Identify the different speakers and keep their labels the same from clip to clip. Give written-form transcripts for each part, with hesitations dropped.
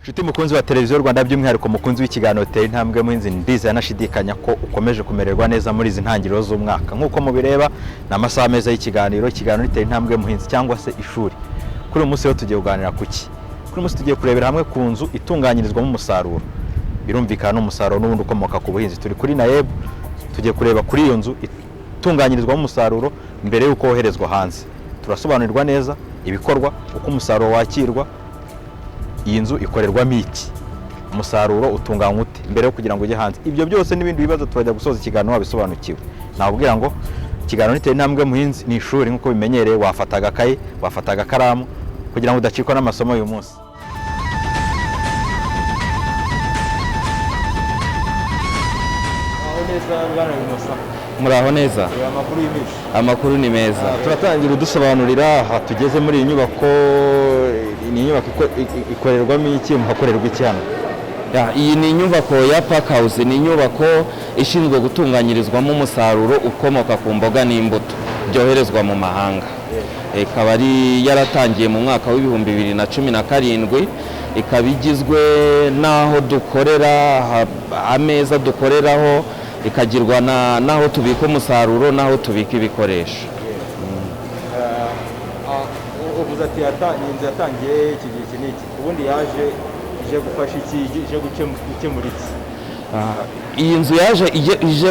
Speaker 1: Inshuti mukunzi wa Televiziyo Rwanda, by'umwihariko mukunzi w'ikiganiro Tera Intambwe Muhinzi, ndizera nashidikanya ko ukomeje kumererwa neza muri izi ntangiriro z'umwaka. Nk'uko mubireba, ni amasaha meza y'ikiganiro. Ikiganiro Tera Intambwe Muhinzi cyangwa se ishuri. Kuri uyu munsi rero tugiye kuganira ku ki? Kuri uyu munsi tugiye kurebera hamwe ku nzu itunganyirizwamo umusaruro. Birumvikana, n'umusaruro n'ubundi ukomoka ku buhinzi. Turi kuri NAEB, tugiye kureba kuri iyo nzu itunganyirizwamo umusaruro mbere y'uko woherezwa hanze. Turasobanurirwa neza ibikorwa, uko umusaruro wakirwa, iyi nzu ikorerwamo iki, umusaruro utunganywa ute mbere yo kugira ngo ujye hanze. Ibyo byose n'ibindi bibazo turajya gusoza ikiganiro wabisobanukiwe. Nakubwira ngo ikiganiro Tera Intambwe Muhinzi ni ishuri. Nk'uko bimenyereye, wafata agakayi, wafata agakaramu kugira ngo udacikwa n'amasomo y'uyu munsi. Neza, bwana Innocent?
Speaker 2: Muraho neza.
Speaker 1: Amakuru y'iminsi?
Speaker 2: Amakuru ni meza.
Speaker 1: Turatangira udusobanurira aha tugeze muri iyi nyubako. Ni inyubako ikorerwamo iki? Muhakorerwa iki hano?
Speaker 2: Ya, iyi ni inyubako ya Pack House, ni inyubako ishinzwe gutunganyirizwamo umusaruro ukomoka ku mboga n'imbuto byoherezwa mu mahanga. Ikaba ari yaratangiye mu mwaka wa 2017, ikaba igizwe n'aho dukorera, ameza dukoreraho, ikagirwa n'aho tubika umusaruro n'aho tubika ibikoresho.
Speaker 1: Uvuze ati ni inzu yatangiye iki gihe iki n'iki. Ubundi yaje ije gufasha iki? Ije gukemura iki?
Speaker 2: Iyi nzu yaje ije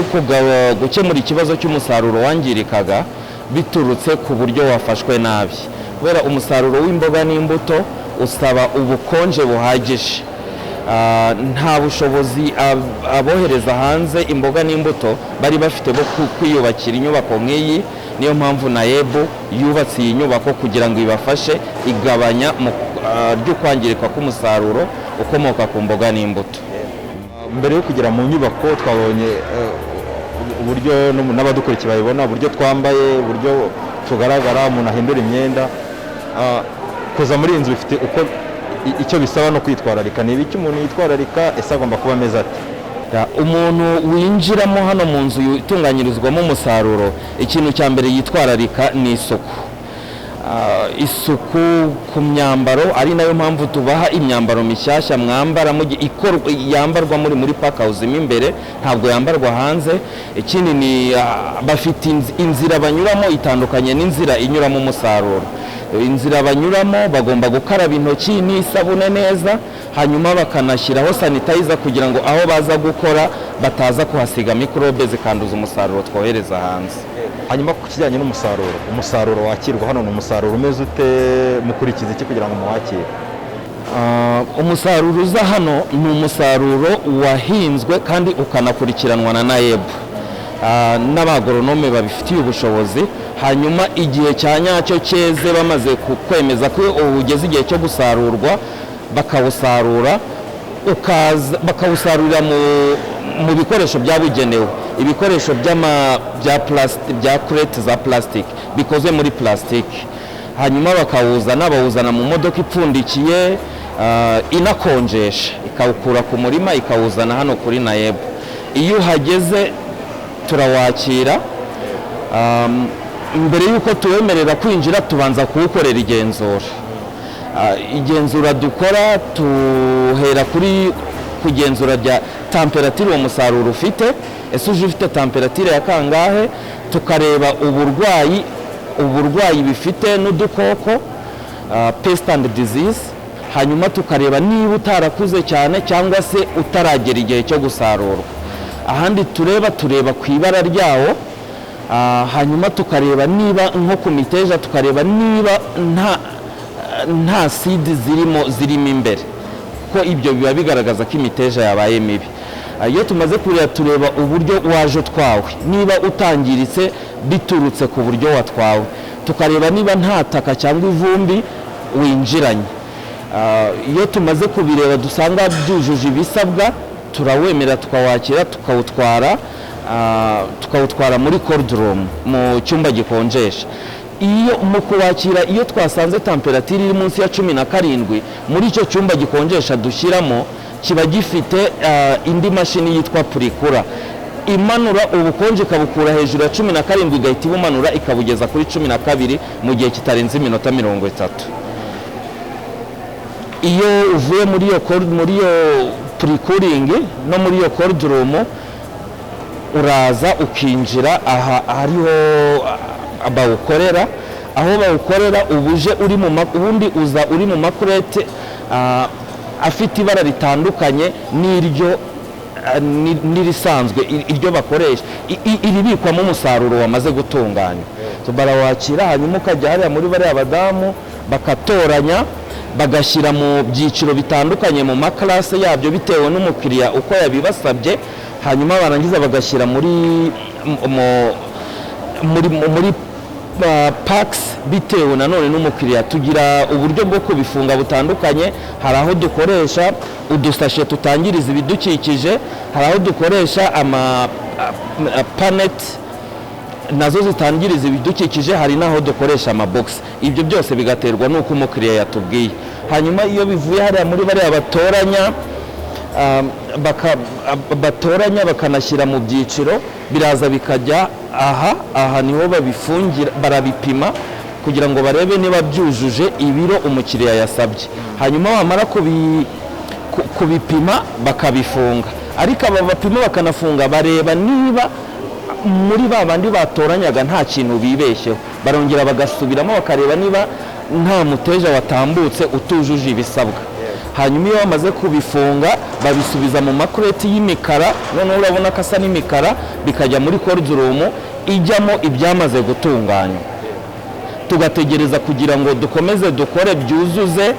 Speaker 2: gukemura ikibazo cy'umusaruro wangirikaga biturutse ku buryo wafashwe nabi, kubera umusaruro w'imboga n'imbuto usaba ubukonje buhagije. Nta bushobozi abohereza hanze imboga n'imbuto bari bafite bwo kwiyubakira inyubako nk'iyi. Niyo mpamvu NAEB yubatse iyi nyubako kugira ngo ibafashe igabanya ry'ukwangirika k'umusaruro ukomoka ku mboga n'imbuto.
Speaker 1: Mbere yo kugera mu nyubako twabonye uburyo n'abadukurikiye babibona, uburyo twambaye, uburyo tugaragara, umuntu ahindura imyenda. Kuza muri iyi nzu bifite uko icyo bisaba no kwitwararika. Ni ibiki umuntu yitwararika? Ese agomba kuba ameze ate?
Speaker 2: Ya, umuntu winjiramo hano mu nzu itunganyirizwamo umusaruro, ikintu cya mbere yitwararika ni isuku. Isuku ku myambaro, ari nayo mpamvu tubaha imyambaro mishyashya mwambara yambarwa muri pack house mo imbere, ntabwo yambarwa hanze. Ikindi ni bafite inzira banyuramo itandukanye n'inzira inyuramo umusaruro. Inzira banyuramo bagomba gukaraba intoki n'isabune neza, hanyuma bakanashyiraho sanitizer kugira ngo aho baza gukora bataza kuhasiga mikorobe zikanduza umusaruro twohereza hanze.
Speaker 1: Hanyuma ku kijyanye n'umusaruro, umusaruro wakirwa hano ni umusaruro umeze ute? Mukurikiza iki kugira ngo muwakire?
Speaker 2: Umusaruro uza hano ni umusaruro wahinzwe kandi ukanakurikiranwa na NAEB n'abagoronome babifitiye ubushobozi. Hanyuma igihe cya nyacyo cyeze, bamaze kwemeza ko ugeze igihe cyo gusarurwa, bakawusarura, ukaza bakawusarurira mu bikoresho byabugenewe, ibikoresho bya crate za plastic bikoze muri plastic. Hanyuma bakawuzana, bawuzana mu modoka ipfundikiye, inakonjesha, ikawukura ku murima ikawuzana hano kuri NAEB. Iyo uhageze turawakira. Mbere y'uko tuwemerera kwinjira tubanza kuwukorera igenzura. Igenzura dukora, tuhera kuri kugenzura rya température uwo musaruro ufite. Ese uje ufite température ya kangahe? Tukareba uburwayi bifite n'udukoko, pest and disease. Hanyuma tukareba niba utarakuze cyane cyangwa se utaragera igihe cyo gusarurwa. Ahandi tureba ku ibara ryawo. Hanyuma tukareba niba nko ku miteja, tukareba niba nta seed zirimo imbere, ko ibyo biba bigaragaza ko imiteja yabaye mibi. Iyo tumaze kureba, tureba uburyo waje utwawe, niba utangiritse biturutse ku buryo watwawe, tukareba niba nta taka cyangwa ivumbi winjiranye. Iyo tumaze kubireba dusanga byujuje ibisabwa, turawemera, tukawakira, tukawutwara muri cold room, mu cyumba gikonjesha. Iyo mu kuwakira, iyo twasanze température iri munsi ya 17 muri icyo cyumba gikonjesha dushyiramo, kiba gifite indi mashini yitwa pre-cooler, imanura ubukonje ikabukura hejuru ya 17, igahita ibumanura ikabugeza kuri 12 mu gihe kitarenze iminota 30. Iyo uvuye muri iyo pre-cooling no muri iyo cold room, uraza ukinjira aha hariho bawukorera. Aho bawukorera uba uje uri mu ubundi uza uri mu makurete afite ibara ritandukanye n'iryo n'irisanzwe iryo bakoresha iribikwamo umusaruro wamaze gutunganywa. So, barawakira, hanyuma ukajya hariya muri bariya badamu, bakatoranya, bagashyira mu byiciro bitandukanye, mu makarase yabyo, bitewe n'umukiriya uko yabibasabye. Hanyuma barangiza bagashyira muri packs bitewe nanone n'umukiriya. Tugira uburyo bwo kubifunga butandukanye. Hari aho dukoresha udusashe tutangiriza ibidukikije, hari aho dukoresha ama pallet nazo zitangiriza ibidukikije, hari n'aho dukoresha amabogisi. Ibyo byose bigaterwa n'uko umukiriya yatubwiye. Hanyuma iyo bivuye hariya muri bariya batoranya, batoranya bakanashyira mu byiciro, biraza bikajya aha. Aha niho babifungira. Barabipima kugira ngo barebe niba byujuje ibiro umukiriya yasabye. Hanyuma bamara kubipima bakabifunga. Ariko aba bapima bakanafunga bareba niba muri ba bandi batoranyaga nta kintu bibeshyeho. Barongera bagasubiramo bakareba niba nta muteja watambutse utujuje ibisabwa. Hanyuma iyo bamaze kubifunga, babisubiza mu makureti y'imikara. Noneho urabona ko asa n'imikara. Bikajya muri cold room ijyamo ibyamaze gutunganywa, tugategereza kugira ngo dukomeze dukore byuzuze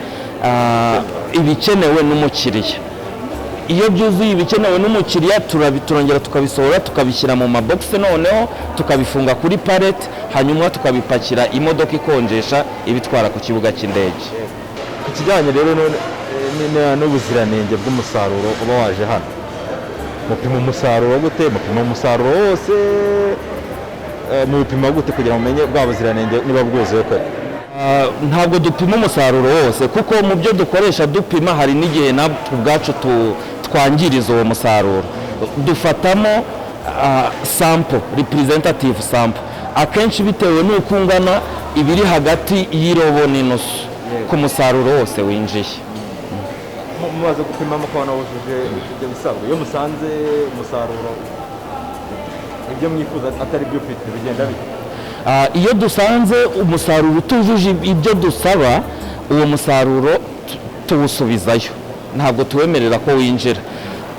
Speaker 2: ibikenewe n'umukiriya. Iyo byuzuye ibikenewe n'umukiriya, turongera tukabisohora, tukabishyira mu mabogisi, noneho tukabifunga kuri pallet, hanyuma tukabipakira imodoka ikonjesha ibitwara ku kibuga cy'indege.
Speaker 1: Ku kijyanye rero n'ubuziranenge bw'umusaruro uba waje hano, mupima umusaruro gute? Mupima umusaruro wose? Mubipima gute kugira ngo mumenye bwa buziranenge niba bwuzuye koko?
Speaker 2: Ntabwo dupima umusaruro wose, kuko mu byo dukoresha dupima hari n'igihe natwe ubwacu twangiriza uwo musaruro. Dufatamo sample, representative sample, akenshi bitewe n'uko ungana, ibiri hagati y'irobo n'inusu ku musaruro wose winjiye.
Speaker 1: Mumaze gupima mukabona wujuje ibyo bisabwa, iyo musanze umusaruro ibyo mwifuza atari byo ufite, bigenda bite?
Speaker 2: Iyo dusanze umusaruro utujuje ibyo dusaba, uwo musaruro tuwusubizayo. Ntabwo tuwemerera ko winjira,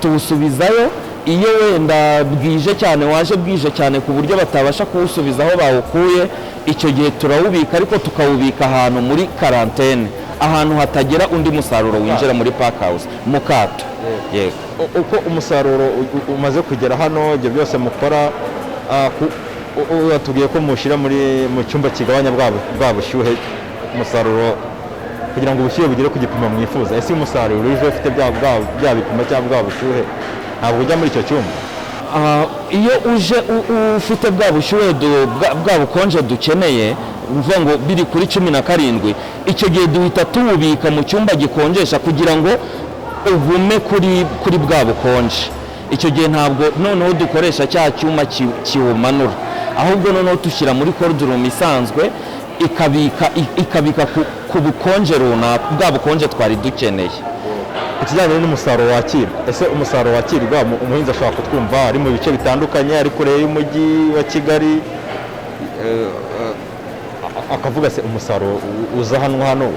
Speaker 2: tuwusubizayo. Iyo wenda bwije cyane, waje bwije cyane ku buryo batabasha kuwusubiza aho bawukuye, icyo gihe turawubika, ariko tukawubika ahantu muri quarantaine, ahantu hatagera undi musaruro winjira muri pack house, mu kato, yego.
Speaker 1: Uko umusaruro umaze kugera hano, ibyo byose mukora, watubwiye ko mushyira mu cyumba kigabanya bwa bushyuhe umusaruro kugira ngo ubushyuhe bugere ku gipimo mwifuza. Ese iyo umusaruro uje ufite bya bipimo cyangwa bwa bushyuhe, ntabwo ujya muri icyo cyumba?
Speaker 2: Iyo uje ufite bwa bushyuhe bwa bukonje dukeneye, uvuga ngo biri kuri 17, icyo gihe duhita tuwubika mu cyumba gikonjesha kugira ngo ugume kuri bwa bukonje. Icyo gihe ntabwo noneho dukoresha cya cyuma kiwumanura, ahubwo noneho dushyira muri cold room isanzwe, ikabika ku bukonje runaka, bwa bukonje twari dukeneye.
Speaker 1: Ku kijyanye n'umusaruro wakirwa, ese umusaruro wakirwa, umuhinzi ashobora kutwumva ari mu bice bitandukanye, ari kure y'umujyi wa Kigali, akavuga se umusaruro uza hano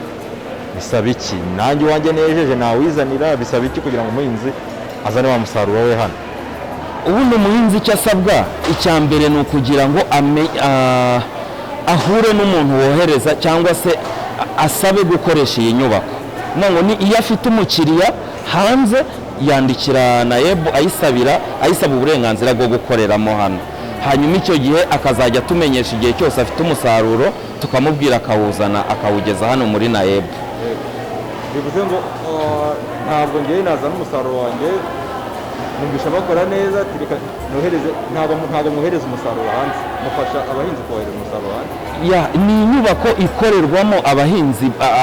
Speaker 1: bisaba iki? Nanjye iwanjye nejeje nawizanira. Bisaba iki kugira ngo umuhinzi azane wa musaruro we hano?
Speaker 2: Ubundi umuhinzi icyo asabwa, icya mbere ni ukugira ngo ahure n'umuntu wohereza cyangwa se asabe gukoresha iyi nyubako. Ngo ni iyo afite umukiriya hanze, yandikira NAEB ayisaba uburenganzira bwo gukoreramo hano. Hanyuma icyo gihe akazajya atumenyesha igihe cyose afite umusaruro, tukamubwira akawuzana, akawugeza hano muri NAEB.
Speaker 1: Bivuze ngo ntabwo ngewe nazana umusaruro wanjye, numvisha bakora neza ati reka nohereze. Ntabwo mwohereza umusaruro hanze? Mufasha abahinzi kohereza umusaruro hanze?
Speaker 2: Ya, ni inyubako ikorerwamo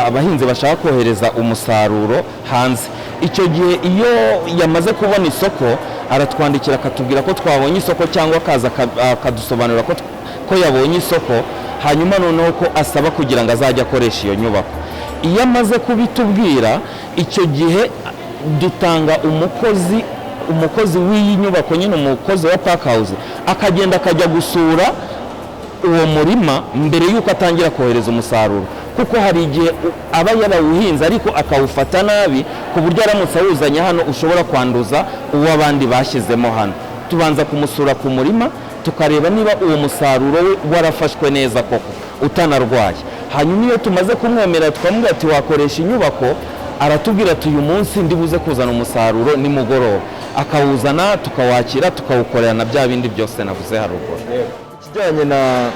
Speaker 2: abahinzi bashaka kohereza umusaruro hanze. Icyo gihe iyo yamaze kubona isoko, aratwandikira akatubwira ko twabonye isoko, cyangwa akaza akadusobanurira ko yabonye isoko, hanyuma noneho ko asaba kugira ngo azajye akoresha iyo nyubako. Iyo amaze kubitubwira, icyo gihe dutanga umukozi w'iyi nyubako nyine, umukozi wa pack house, akagenda akajya gusura uwo murima mbere y'uko atangira kohereza umusaruro, kuko hari igihe aba yarawuhinze ariko akawufata nabi, ku buryo aramutse awuzanye hano ushobora kwanduza uwo abandi bashyizemo hano. Tubanza kumusura ku murima, tukareba niba uwo musaruro we warafashwe neza koko utanarwaye. Hanyuma iyo tumaze kumwemerera, tukamubwira ati wakoresha inyubako, aratubwira ati uyu munsi ndibuze kuzana umusaruro nimugoroba, akawuzana tukawakira, tukawukorera na bya bindi byose navuze haruguru.
Speaker 1: Ikijyanye na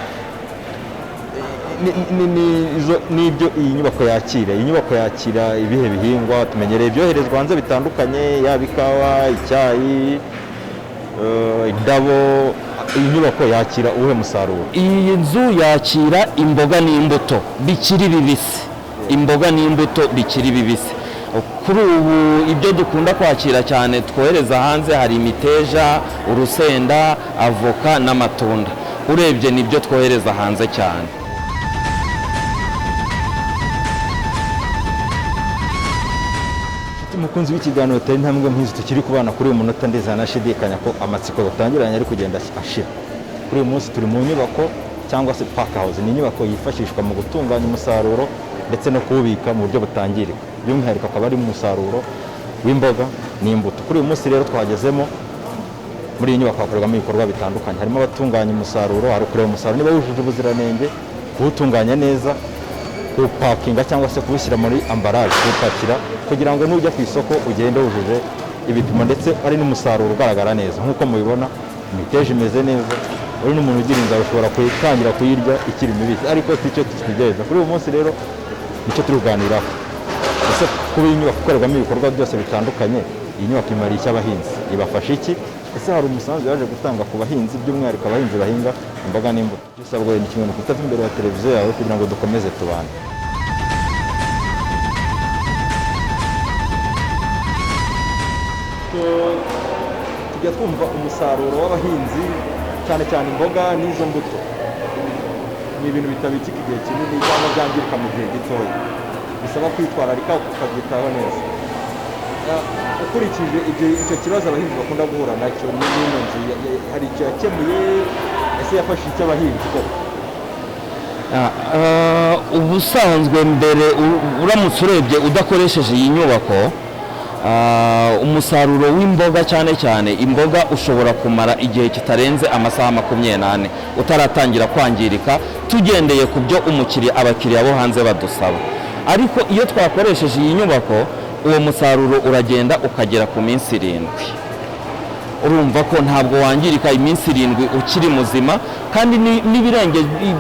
Speaker 1: n'ibyo iyi nyubako yakira, iyi nyubako yakira ibihe bihingwa tumenyereye ibyoherezwa hanze bitandukanye, yaba ikawa, icyayi, indabo. Iyi nyubako yakira uwuhe musaruro?
Speaker 2: Iyi nzu yakira imboga n'imbuto bikiri bibisi, imboga n'imbuto bikiri bibisi. Kuri ubu ibyo dukunda kwakira cyane twohereza hanze hari imiteja, urusenda, avoka n'amatunda. Urebye nibyo twohereza hanze cyane.
Speaker 1: Umukunzi w'ikiganiro Tera Intambwe Muhinzi, tukiri kubana kuri uyu munota, ndizera nashidikanya ko amatsiko dutangiranye ari kugenda ashira. Kuri uyu munsi turi mu nyubako cyangwa se pack house. Ni inyubako yifashishwa mu gutunganya umusaruro ndetse no kuwubika mu buryo butangirika, by'umwihariko akaba ari umusaruro w'imboga n'imbuto. Kuri uyu munsi rero twagezemo muri iyi nyubako, hakorerwamo ibikorwa bitandukanye. Harimo abatunganya umusaruro, hari ukureba umusaruro niba wujuje ubuziranenge, kuwutunganya neza, kuwupakinga cyangwa se kuwushyira muri emballage, kuwupakira kugira ngo nujya ku isoko ugende wujuje ibipimo, ndetse ari n'umusaruro ugaragara neza. Nk'uko mubibona, imiteja imeze neza. Uri n'umuntu ugira inzara ushobora kuyitangira kuyirya ikiri mibisi, ariko si cyo tutegereza. Kuri uyu munsi rero nicyo turi kuganiraho: ese kuba iyi nyubako ikorerwamo ibikorwa byose bitandukanye, iyi nyubako imariye iki abahinzi? Ibafasha iki? Ese hari umusanzu yaje gutanga ku bahinzi, by'umwihariko abahinzi bahinga imboga n'imbuto? Icyo usabwa ni kimwe, ni ukutava imbere ya televiziyo yawe kugira ngo dukomeze tubane. Tujya twumva umusaruro w'abahinzi, cyane cyane imboga n'izo mbuto, ni ibintu bitabikika igihe kinini cyangwa byangirika mu gihe gitoya, bisaba kwitwararika ukabyitaho neza. Ukurikije icyo kibazo abahinzi bakunda guhura nacyo, n'ino nzu hari icyo yakemuye? Ese yafashe icyo abahinzi koko?
Speaker 2: Ubusanzwe mbere, uramutse urebye udakoresheje iyi nyubako, umusaruro w'imboga, cyane cyane imboga, ushobora kumara igihe kitarenze amasaha 24 utaratangira kwangirika, tugendeye ku byo abakiriya bo hanze badusaba. Ariko iyo twakoresheje iyi nyubako, uwo musaruro uragenda ukagera ku minsi 7. Urumva ko ntabwo wangirika iminsi 7 ukiri muzima, kandi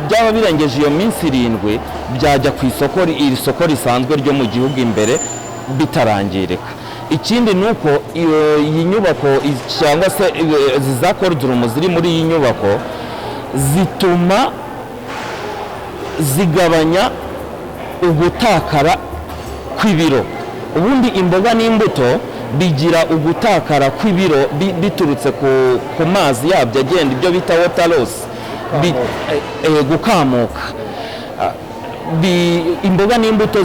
Speaker 2: byaba birengeje iyo minsi 7 byajya ku isoko, iri soko risanzwe ryo mu gihugu imbere, bitarangirika. Ikindi ni uko iyi nyubako cyangwa se izi za cold room ziri muri iyi nyubako zituma zigabanya ugutakara kw'ibiro. Ubundi imboga n'imbuto bigira ugutakara kw'ibiro biturutse ku mazi yabyo agenda, ibyo bita water loss, gukamuka. Imboga n'imbuto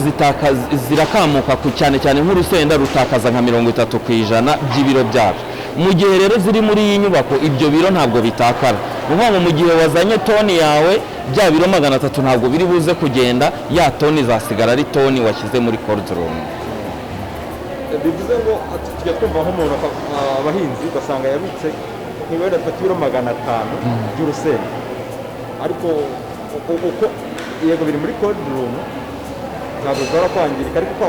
Speaker 2: zirakamuka cyane cyane nk'urusenda rutakaza nka 30% by'ibiro byabyo. Mu gihe rero ziri muri iyi nyubako, ibyo biro ntabwo bitakara. Ni ukuvuga ngo mu gihe wazanye toni yawe, bya biro 300 ntabwo biri buze kugenda, ya toni izasigara ari toni washyize muri cold room.
Speaker 1: Bivuze ngo tujya twumva nk'umuntu abahinzi ugasanga yabitse niba wenda afata ibiro 500 by'urusenda, ariko uko yego biri muri cold room ntabwo bishobora kwangirika, ariko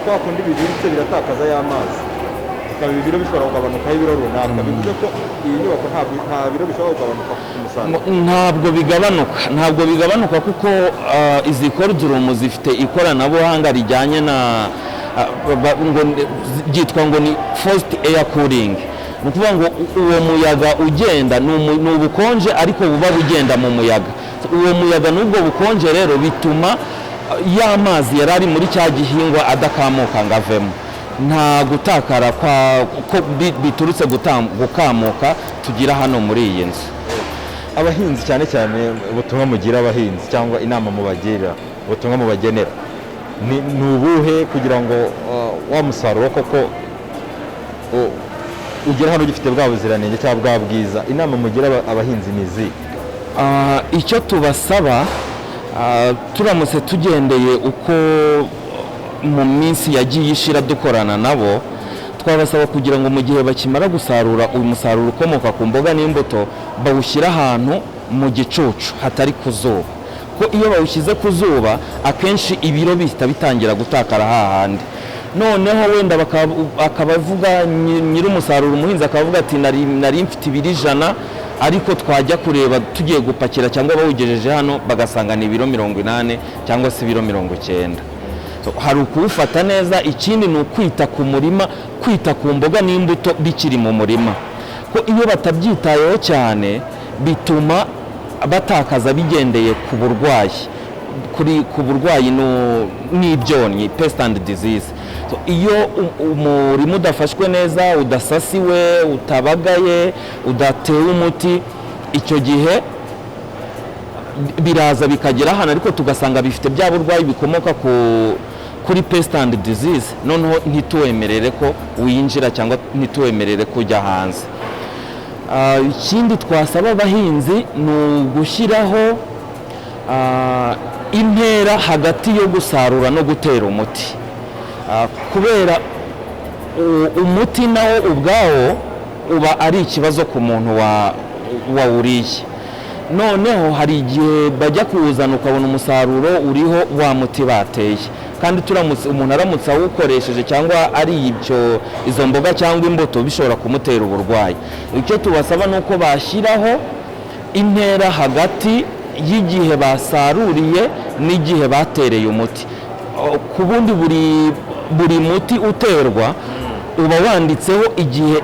Speaker 1: kwa kundi bibitse biratakaza ya mazi, bikaba ibiro bishobora kugabanukaho ibiro runaka. Bivuze ko iyi nyubako nta biro bishobora kugabanuka ku musaruro?
Speaker 2: Ntabwo bigabanuka, kuko izi cold room zifite ikoranabuhanga rijyanye na ngo byitwa ngo ni forced air cooling. Ni ukuvuga ngo uwo muyaga ugenda ni ubukonje, ariko buba bugenda mu muyaga. Uwo muyaga n'ubwo bukonje rero bituma ya mazi yari ari muri cya gihingwa adakamuka ngo avemo. Nta gutakara kwa ko biturutse gukamuka tugira hano muri iyi nzu.
Speaker 1: Abahinzi cyane cyane, ubutumwa mugira abahinzi cyangwa inama mubagira, ubutumwa mubagenera? Ni ubuhe kugira ngo wa musaruro koko ugere hano ugifite bwa buziranenge cyangwa bwa bwiza? Inama mugira abahinzi ni izihe?
Speaker 2: Icyo tubasaba, turamutse tugendeye uko mu minsi yagiye ishira dukorana nabo, twabasaba kugira ngo mu gihe bakimara gusarura uyu musaruro ukomoka ku mboga n'imbuto, bawushyire ahantu mu gicucu hatari ku zuba, ko iyo bawushyize ku zuba akenshi ibiro bihita bitangira gutakara hahandi. Noneho wenda akaba avuga nyir'umusaruro, umuhinzi akavuga ati: Nari mfite ibiro 100," ariko twajya kureba tugiye gupakira cyangwa bawugejeje hano bagasanga ni ibiro 80 cyangwa se ibiro 90. So, hari ukuwufata neza. Ikindi ni ukwita ku murima, kwita ku mboga n'imbuto bikiri mu murima, ko iyo batabyitayeho cyane bituma batakaza bigendeye ku burwayi, ku burwayi n'ibyonnyi, pest and disease. So, iyo umurima udafashwe neza, udasasiwe, utabagaye, udatewe umuti, icyo gihe biraza bikagera hano ariko tugasanga bifite bya burwayi bikomoka kuri pest and disease, noneho ntituwemerere ko winjira cyangwa ntituwemerere ko ujya hanze. Ikindi twasaba abahinzi ni ugushyiraho intera hagati yo gusarura no gutera umuti, kubera umuti nawo ubwawo uba ari ikibazo ku muntu wawuriye. Noneho hari igihe bajya kuwuzana ukabona umusaruro uriho wa muti bateye, kandi turamutse umuntu aramutse awukoresheje cyangwa ariye ibyo izo mboga cyangwa imbuto, bishobora kumutera uburwayi. Icyo tubasaba ni uko bashyiraho intera hagati y'igihe basaruriye n'igihe batereye umuti. Ku bundi buri muti uterwa uba wanditseho igihe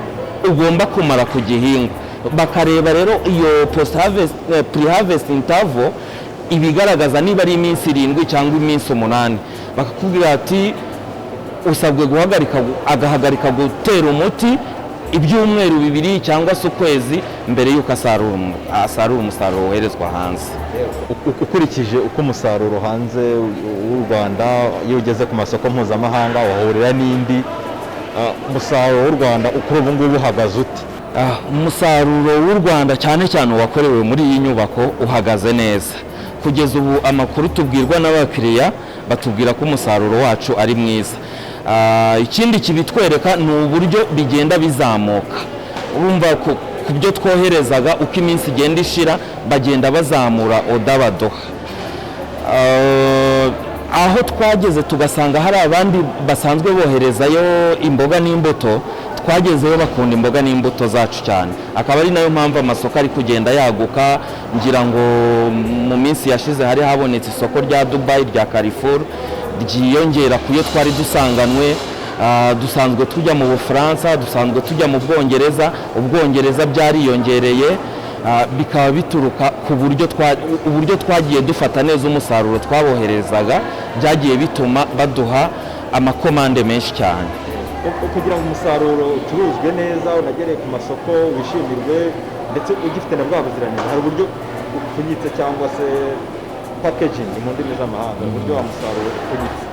Speaker 2: ugomba kumara ku gihingwa. Bakareba rero iyo post harvest, pre harvest interval ibigaragaza niba ari iminsi 7 cyangwa iminsi 8, bakakubwira ati usabwe guhagarika, agahagarika gutera umuti ibyumweru 2 cyangwa se ukwezi mbere y'uko asarura umusaruro woherezwa hanze.
Speaker 1: Ukurikije uko umusaruro hanze w'u Rwanda, iyo ugeze ku masoko mpuzamahanga wahurira n'indi, umusaruro w'u Rwanda kuri ubu ngubu uhagaze ute?
Speaker 2: Umusaruro w'u Rwanda, cyane cyane uwakorewe muri iyi nyubako, uhagaze neza kugeza ubu. Amakuru tubwirwa n'abakiriya, batubwira ko umusaruro wacu ari mwiza. Ikindi kibitwereka ni uburyo bigenda bizamuka. Urumva ku byo twoherezaga, uko iminsi igenda ishira bagenda bazamura order baduha. Aho twageze tugasanga hari abandi basanzwe boherezayo imboga n'imbuto, twagezeyo bakunda imboga n'imbuto zacu cyane, akaba ari nayo mpamvu amasoko ari kugenda yaguka. Ngira ngo mu minsi yashize hari habonetse isoko rya Dubai rya Carrefour ryiyongera ku yo twari dusanganwe. Dusanzwe tujya mu Bufaransa, dusanzwe tujya mu Bwongereza. Ubwongereza byariyongereye, bikaba bituruka ku buryo uburyo twagiye dufata neza umusaruro twaboherezaga, byagiye bituma baduha amakomande menshi cyane.
Speaker 1: Kugira ngo umusaruro ucuruzwe neza, unagere ku masoko, wishimirwe, ndetse ugifite na bwa buziranenge, hari uburyo upfunyitse cyangwa se packaging mu ndimi z'amahanga, uburyo wa musaruro upfunyitse.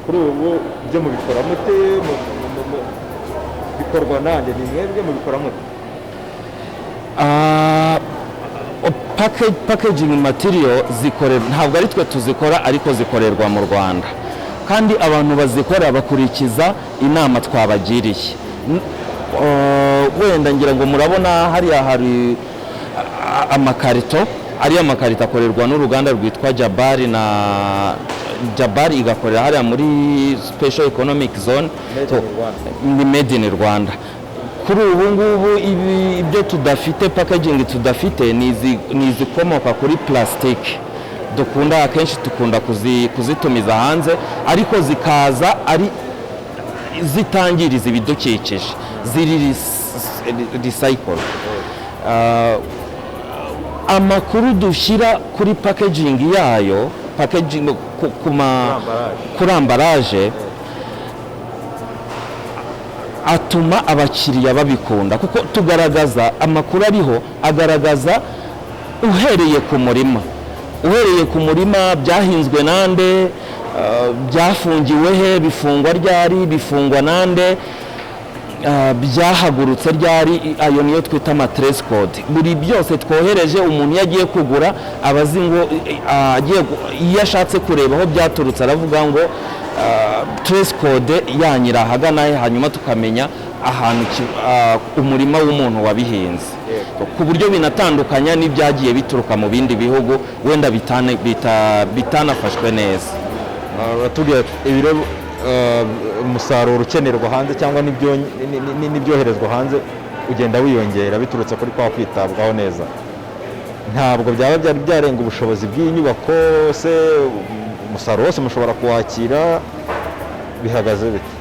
Speaker 1: Kuri ubu byo mubikora mute? Bikorwa nande? Ni mwebwe mubikora mute?
Speaker 2: Packaging material zikorerwa, ntabwo ari twe tuzikora, ariko zikorerwa mu Rwanda, kandi abantu bazikora bakurikiza inama twabagiriye. Wenda ngira ngo murabona hariya hari amakarito. Ariya makarito akorerwa n'uruganda rwitwa Jabari, na Jabari igakorera hariya muri Special Economic Zone.
Speaker 1: Made
Speaker 2: So,
Speaker 1: in Rwanda.
Speaker 2: Ni made in Rwanda. Kuri ubu ngubu ibyo tudafite, packaging tudafite, ni izikomoka kuri plastic. Dukunda akenshi dukunda kuzitumiza hanze, ariko zikaza ari zitangiriza ibidukikije, ziri recycle. Amakuru dushyira kuri packaging yayo, packaging
Speaker 1: Emballage.
Speaker 2: Kuri emballage, atuma abakiriya babikunda, kuko tugaragaza amakuru ariho agaragaza uhereye ku murima, uhereye ku murima byahinzwe nande. Byafungiwe he, bifungwa ryari, bifungwa nande, byahagurutse ryari, ayo niyo twita ama trace code. Buri byose twohereje, umuntu iyo agiye kugura aba azi ngo iyo ashatse kureba aho byaturutse aravuga ngo trace code yanyira ahagana he, hanyuma tukamenya ahantu umurima w'umuntu wabihinze, ku buryo binatandukanya n'ibyagiye bituruka mu bindi bihugu wenda bitanafashwe neza.
Speaker 1: Baratubwira ibiro umusaruro ukenerwa hanze cyangwa n'ibyoherezwa hanze ugenda wiyongera biturutse kuri kwa kwitabwaho neza. Ntabwo byaba byari byarenga ubushobozi bw'iyi nyubako se? Umusaruro wose mushobora kuwakira, bihagaze bite?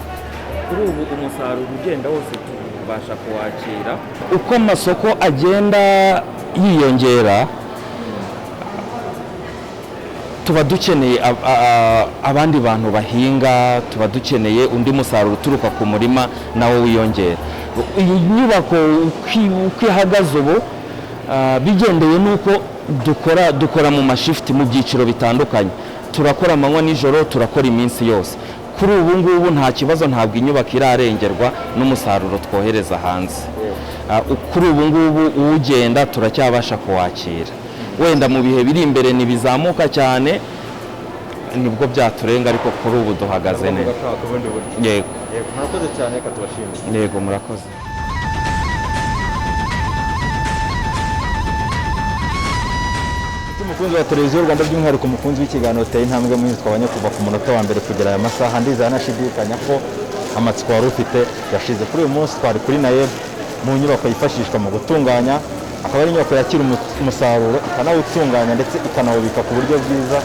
Speaker 2: Kuri ubu umusaruro ugenda wose tubasha kuwakira. Uko amasoko agenda yiyongera, tuba dukeneye abandi bantu bahinga, tuba dukeneye undi musaruro uturuka ku murima nawo wiyongera. Iyi nyubako uko ihagaze ubu, bigendeye n'uko dukora mu mashifuti mu byiciro bitandukanye, turakora amanywa nijoro, turakora iminsi yose. Kuri ubu ngubu nta kibazo, ntabwo inyubako irarengerwa n'umusaruro twohereza hanze. Kuri ubu ngubu uwugenda turacyabasha kuwakira. Wenda mu bihe biri imbere ntibizamuka cyane nibwo byaturenga, ariko kuri ubu duhagaze neza. Yego.
Speaker 1: Murakoze cyane, reka tubashimire.
Speaker 2: Yego, murakoze.
Speaker 1: Umukunzi wa televiziyo Rwanda, by'umwihariko umukunzi w'ikiganiro Tera Intambwe Muhinzi, twabonye kuva ku munota wa mbere kugera aya masaha, ndizera nashidikanya ko amatsiko wari ufite yashize. Kuri uyu munsi twari kuri NAEB mu nyubako yifashishwa mu gutunganya, akaba ari inyubako yakira umusaruro ikanawutunganya ndetse ikanawubika ku buryo bwiza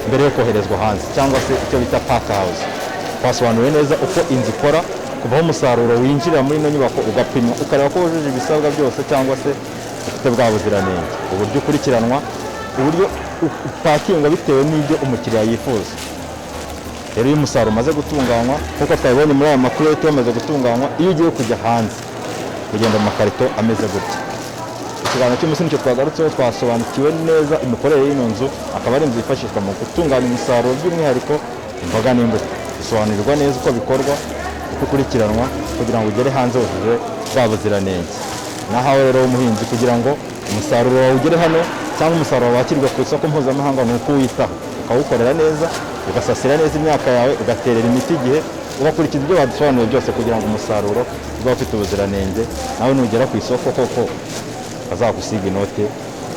Speaker 1: mbere yo koherezwa hanze, cyangwa se icyo bita pack house. Twasobanuriwe neza uko inzu ikora, kuva aho umusaruro winjirira muri ino nyubako ugapimwa, ukareba ko wujuje ibisabwa byose cyangwa se ufite bwa buziranenge, uburyo ukurikiranwa, uburyo upakingwa bitewe n'ibyo umukiriya yifuza. Rero iyo umusaruro umaze gutunganywa, nk'uko twabibonye muri aya makuru yo wamaze gutunganywa, iyo ugiye kujya hanze ugenda mu makarito ameze gutya. Ikiganiro cy'umunsi nicyo twagarutseho, twasobanukiwe neza imikorere y'ino nzu, akaba ari inzu yifashishwa mu gutunganya umusaruro by'umwihariko imboga n'imbuto. Bisobanurirwa neza uko bikorwa, uko ukurikiranwa kugira ngo ugere hanze wujuje bwa buziranenge. Nahawe rero w'umuhinzi, kugira ngo umusaruro wawe ugere hano cyangwa umusaruro wakirwa ku isoko mpuzamahanga, ni uko uwitaho, ukawukorera neza, ugasasira neza imyaka yawe, ugaterera imiti igihe, ugakurikiza ibyo badusobanuriye byose kugira ngo umusaruro ube ufite ubuziranenge, nawe nugera ku isoko koko bazagusiga inote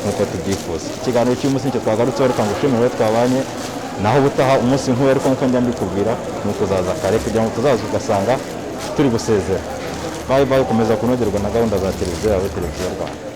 Speaker 1: nk'uko tubyifuza. Ikiganiro cy'umunsi nicyo twagarutseho, reka ngushimire twabanye, naho ubutaha umunsi nk'uyu, ariko nk'uko njya mbikubwira ni ukuzaza kare kugira ngo tuzaza ugasanga turi gusezera. Bayi bayi, komeza kunogerwa na gahunda za televiziyo yawe, Televiziyo Rwanda.